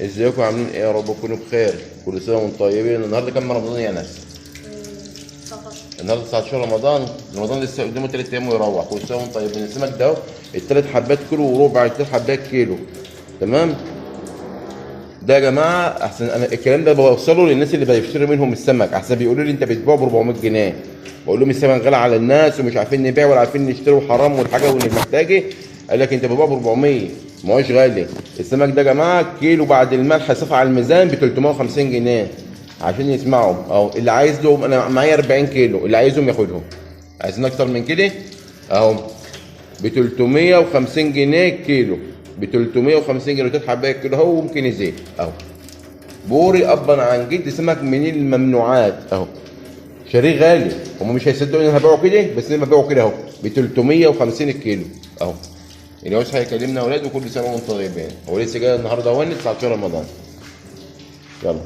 ازيكم عاملين ايه؟ يا رب تكونوا بخير، كل سنة وانتم طيبين. النهارده كام رمضان يا ناس؟ 19. النهارده 19 رمضان، رمضان لسه قدامه 3 ايام ويروح. كل سنة وانتم طيبين. السمك ده اهو الثلاث حبات كيلو وربع، الثلاث حبات كيلو، تمام؟ ده يا جماعة احسن انا الكلام ده بوصله للناس اللي بيشتروا منهم السمك، احسن بيقولوا لي انت بتبيعه ب 400 جنيه، بقول لهم السمك غالي على الناس ومش عارفين نبيع ولا عارفين نشتري وحرام والحاجة واللي محتاجه. قال لك انت بتبيعه ب 400، ما هوش غالي. السمك ده يا جماعة كيلو بعد الملح صف على الميزان ب 350 جنيه عشان يسمعوا اهو. اللي عايز لهم انا معايا 40 كيلو، اللي عايزهم ياخدهم، عايزين اكتر من كده اهو ب 350 جنيه كيلو، ب 350 جنيه تلات حباية كيلو اهو، وممكن يزيد اهو. بوري ابا عن جد، سمك من الممنوعات اهو، شاريه غالي، هم مش هيصدقوا ان انا هبيعه كده، بس انا ببيعه كده اهو ب 350 الكيلو اهو. اللي عاوز هيكلمنا يا اولاد، وكل سنة وانتم طيبين. هو لسه جاي النهارده اهو 19 رمضان. يلا.